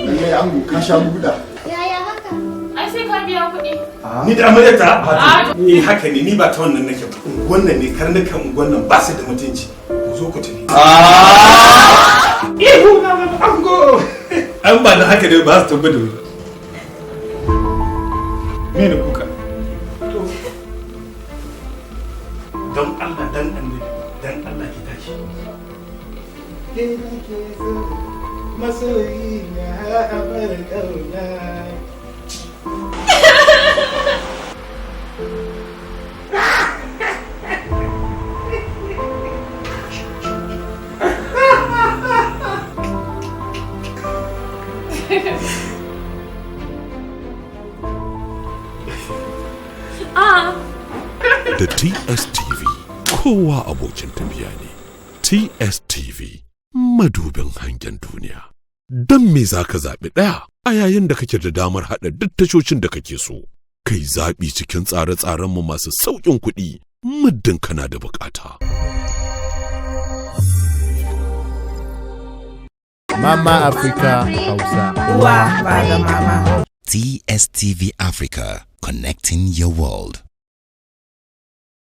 Lallai ango, ka sha buɗa. Yaya haka? Ai sai ka biya kuɗi. Ni da amaryarta? Eh, haka ne, ni ba ta wannan nake ba. Unguwan nan ne, karnukan unguwan nan ba su da mutunci. Ku zo ku tafi. Ihu na zama ango. An ba da haka ne ba su tabbata ba. Me ne kuka? To. Don Allah, dan Annabi, dan Allah ki tashi. Ke nake so, masoyi na abar kauna. Ah. Da TSTV, kowa abokin tafiya ne. TSTV, madubin hangen duniya. Don me za ka zaɓi ɗaya a yayin da kake da damar haɗa duk tashoshin da kake so? Kai zaɓi cikin tsare-tsarenmu masu sauƙin kuɗi, muddin kana da bukata. Mama Africa Hausa. Uwa ba da mama. TSTV Africa, connecting your world.